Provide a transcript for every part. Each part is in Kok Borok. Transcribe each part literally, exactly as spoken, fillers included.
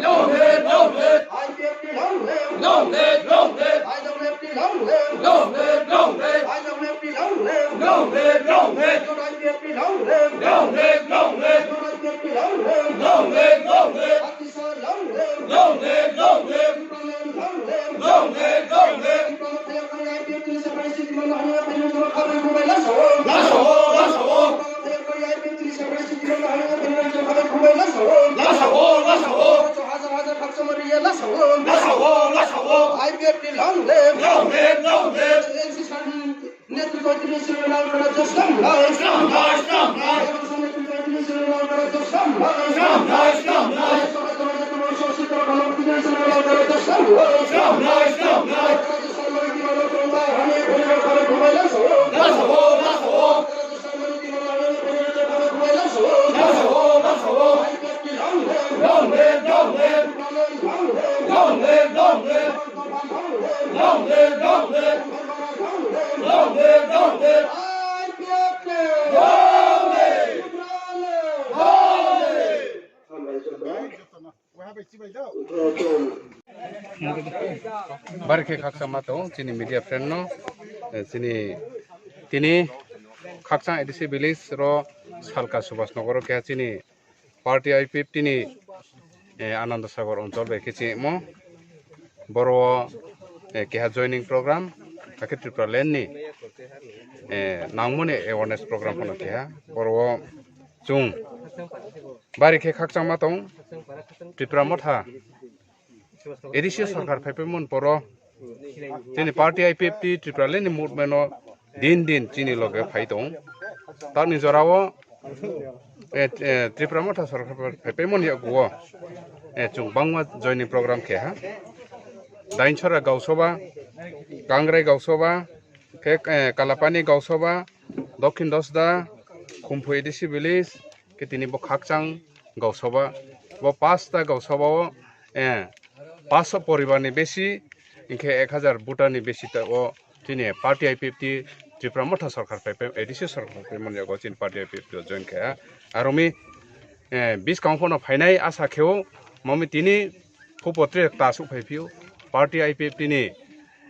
Long live, long live. I P F T long live. Long live, long live. I W F T long live. Long live, long live. I W F T long live. Long live, long live. I P F T long live. Long live, long live. I P F T long live. Long live, long live. Long live, long live. Long live, long live. Lasso, lasso. Lasso, lasso. Lasso, lasso. I P F T long live. Long live, long live. নেতৃত্ব তিনি শ্রী লাল করা জোসলাম ভাই। ইসলাম ভাই, ইসলাম ভাই। নেতৃত্ব তিনি শ্রী লাল করা জোসলাম ভাই। ইসলাম ভাই, ইসলাম ভাই। সবাই তোমার যত বড় শক্তি করো, ভালো তিনি শ্রী লাল করা জোসলাম ভাই। ইসলাম ভাই, ইসলাম ভাই। Bari khe khakchangma tong chini media friend no, eh, chini tini Khakchang A D C village ro Salka Subhas Nagar ro khe chini party I P F T ni, eh, Ananda Sagar Anchal bai khe chengmo. Boro o, eh, keha joining program, hakhe Tripura land ni, eh, nangmani awareness program phano keha. Boro o chwng bari khe khakchangma tong Tripura Motha A D C sorkar phaipaimani poro chini party I P F T Tripura land ni movement o din din chini loge phai tong. Tamni jora o, eh, eh, Tripura Motha sorkar phaipaimani yago o, eh, chwng bangma joining program khe ha. Dainchara Gausoba, Kangrai Gausoba, khe, eh, Kalapani Gausoba, Dokhin Dosda, Khumpui A D C village, khe tini bo Khakchang Gausoba, bo pasta Gausoba o, eh, paanso poribar ni besi, hinkhe ek hazar voter ni besi ta o chini party I P F T Tripura Motha sorkar phaipai, A D C sorkar phaipai mani yago chini party I P F T o join khe ha. Aroni, eh, buskang phano phainai asa khe o, mami tini phupo tre ta suk phai phio, party I P F T ni,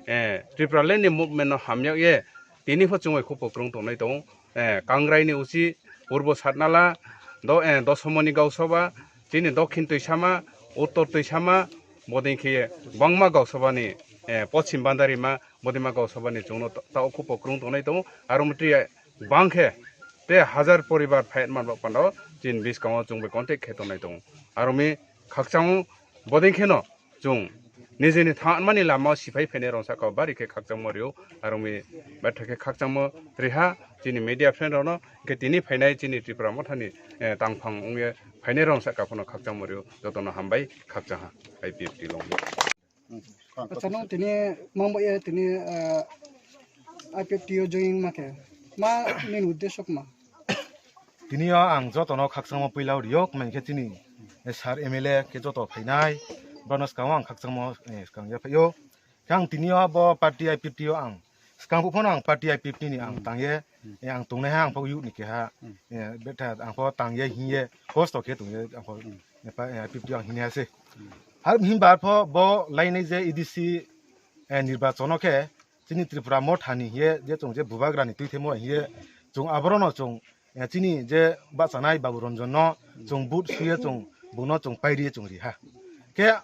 eh, Tripura land ni movement no hamyak ye, tini pho chwngwi khupo kwrwng tongnai tongo. Eh, Kangrai ni usi Purbo Satnala, do-, eh, Dosomoni Gausoba, chini Dokhin Twisama, Uttor Twisama, bodin khe bangma Gausoba ni, eh, Pochim Bandarima, bodima Gausoba ni chwngno ta-, tao khupo kwrwng tongnai tongo. Aro motwi bang khe te hazar poribar phai man ba pando chini biskango chwngbai contact khe tongnai tongo. Aro mi khakchangma bodin kheno chwng nijini thangmani lama o siphai phainai rok saka o bari khe khakchangma rio, aro mi betha khe khakchangma riha chini media friend rokno, khe tini phainai chini Tripura Mothani, eh, tangphang wngya phainai rok saka phano khakchangma rio, jotono hambai khakchangha I P F T long. Acha, nung tini mangbo ye tini, eh, I P F T o join ma khe ma nini uddesho ma? Tini o ang jotono khakchangma puila o rio, kmai khe chini, eh, sir M L A khe joto phainai, bono swkango ang khakchangma, eh, swkang ya phaio. Khe ang tini o bo party I P F T o ang swkang phano ang party I P F T ni ang tang ye, eh, ang tongnai ha ang pho youth ni keha, eh, betha ang pho tang ye hing ye kosto khe tong ye ang pho, eh, pa-, eh, I P F T o ang hini ha se. Har himba pho bo lainai je A D C, eh, nirbachon o khe chini Tripura Motha ni hiye je chwng je Bubagra ni twi themo hiye chwng aboro no chwng, eh, chini je bachanai Babu Ranjan no chwng vote suye chwng buno chwng pairiye chwng ri ha. Khe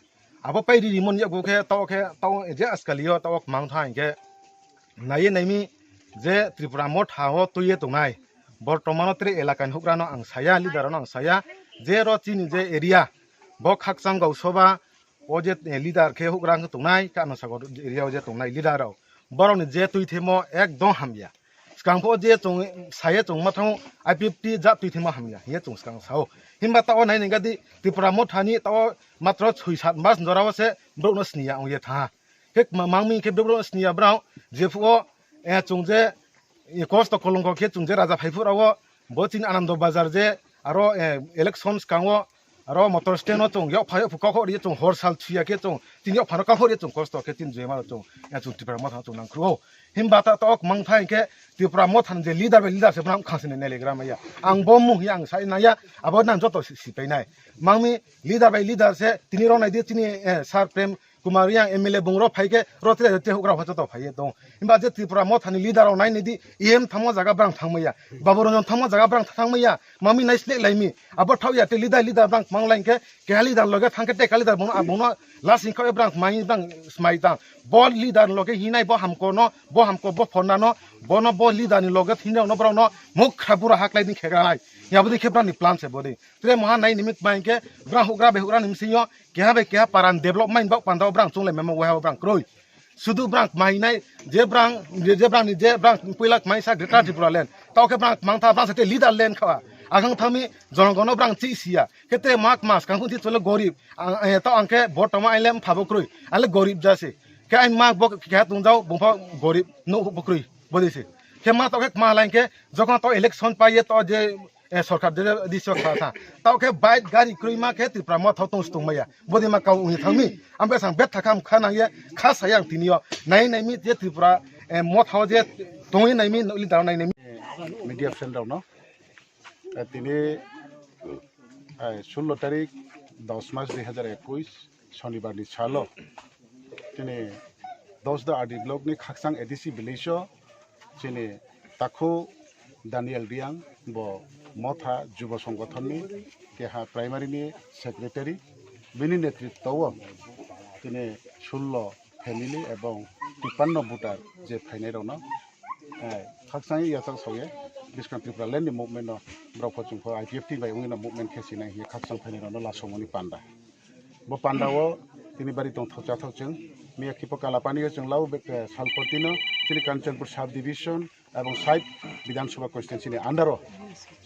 abo pairi rimon yago khe tao khe tao je askalio tao mang tha hinkhe naiye naimi je Tripura Motha o twiye tongnai bortomano tre elaka ni hukrano ang saya, leader no ang saya je ro chini je area bo Khakchang Gausoba o je, eh, leader khe hukrang khe tongnai, khe Anand Sagar area o je tongnai leader rok, borok ni je twi themo ekdom hamya. Swkang pho je chwng saye chwng ma thango, I P F T ja twi themo hamya, hiye chwng swkang sao. Himba tao nai nengga di Tripura Motha ni tao matro soi sat mas jora o se borok no sniya ong ye tha. Khe ma-, mangmi khe borok no sniya brao, je phuo, eh, chwng je, eh, kosto kolongko khe chwng je raja phai phura o, bo chini Anando Bazar je, aro, eh, election swkang o, Aro motor stand no chwng yok phai yok kok hori chwng hor sal chuya khe chwng tin yok phano kok hori chwng kosto khe tin jema chwng ya chwng Tipra Motha chwng nang kru. Himba ta tok mang thai khe Tipra Motha je leader bai leader se bram khang sene nele gram ya. Ang bo mung ya ang sai na ya abo nang joto si pai nai. Mangmi leader bai leader se tini ro nai di tini sar prem Kumar Reang M L A bung rok phai khe rotri rotri hugra hoi joto phai tong. Himba je Tripura Motha ni leader rok nai nidi E M thangma jaga brang thangmaya. Babu Ranjan thangma jaga brang thangmaya. Mami nai slek laimi. Abo thau ya te leader leader brang mang lain khe keha leader loge thang khe te ka leader bono abono last in khe brang mai brang smai tang. Bo leader loge hinai bo hamko no bo hamko bo phonna no bono bo leader ni loge hinai no brang no muk kha bura haklai din khe ganai. Ya bodi khe brang ni plan se bodi. Tre moha nai nimik mai khe brang hugra be hugra ni msing yo keha bai keha paran development bok panda o brang chunglai memo weha o brang kroi. Sudu brang mai nai je brang je brang ni je brang puila mai sa Greater Tripura Land. Tao khe brang mang tha brang sa te leader land khawa. Agang thami jonogono brang chi siya. Kete mak mas kang kunti chole gorib. Ang eh, tao ang khe botoma aile phabo kroi. Ale gorib jase. Khe ai mak bok khe tungjao bungpha gorib no bo kroi. Bodise. Khe ma tao khe ma lain khe jokon tao election pai ye tao je eh, sorkar de D C o kha tha. Tao khe bike gari kroi ma khe Tripura Motha tong tong maya. Bodi ma kau uni thangmi. Ambe sang bet thakam kha nang ye kha sayang tini yo. Nai nai mi je Tripura eh, Motha je tongwi nai mi noli dal nai nai mi. Media friend rok no. Eh, tini eh, sullo tarik dos mas dui hazar ekush Shonibar ni salo tini Dosda R D block ni Khaksang A D C village o chini takhu Daniel Riang bo Motha Jubo Songothon ni keha primary ni secretary, bini netritwo o tini sullo family ebong tipanno voter je phainai rokno eh, khakchangwi yachak sawi buskang Tripura land ni movement no borok pho chwngkho I P F T bai wngwi no movement khe sinai hiya khakchang phainai rokno lasongmani panda. Bo panda o tini bari tongthok chathok chwng miya khipo Kalapani o chwng lau bek, eh, Salporti no chini Kanchanpur sub division ebong side Bidhan Sabha constituency ni under o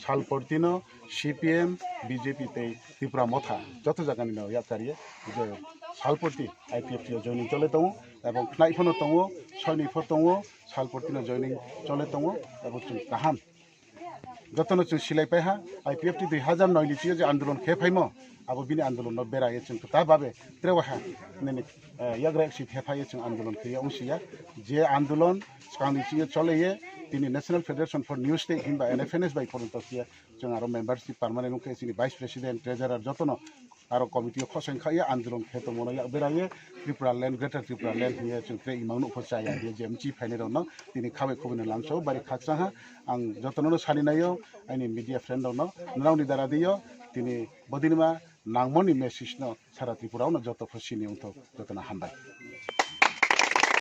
Salporti no C P M, B J P tei Tripura Motha joto jaga ni no yacharia je Salporti I P F T o joining chole tongo ebong khnai phano tongo, soini pho tongo, Salporti no joining chole tongo ebong chwng kaham. Jotono chwng silai paiha, I P F T dui hazar noi ni chiyo je andolon khe phaimo, abo bini andolon no beraye chwng kwtal babe trewaha nini, eh, yagra yaksi khe phaiye chwng andolon khe ya wngsiya. Je andolon swkangni chiyo chole ye tini National Federation for New State himba N F N S bai poronto khe chwng aro membership permanent wngkhe chini vice president, treasurer jotono aro committee o khoseng kha ye andolon khe tongmano yak beraye Tripura land, Greater Tripura land hiye chwng tre imang nukho chaya hiye je mchi phainai rokno tini khabai khubui no lamsao bari khakchang ha. Ang jotono no sani naio aini media friend rokno, norokni dara diyo tini bodinima nangmoni message no sara Tripura o no joto pho sini wngthok, jotono hambai.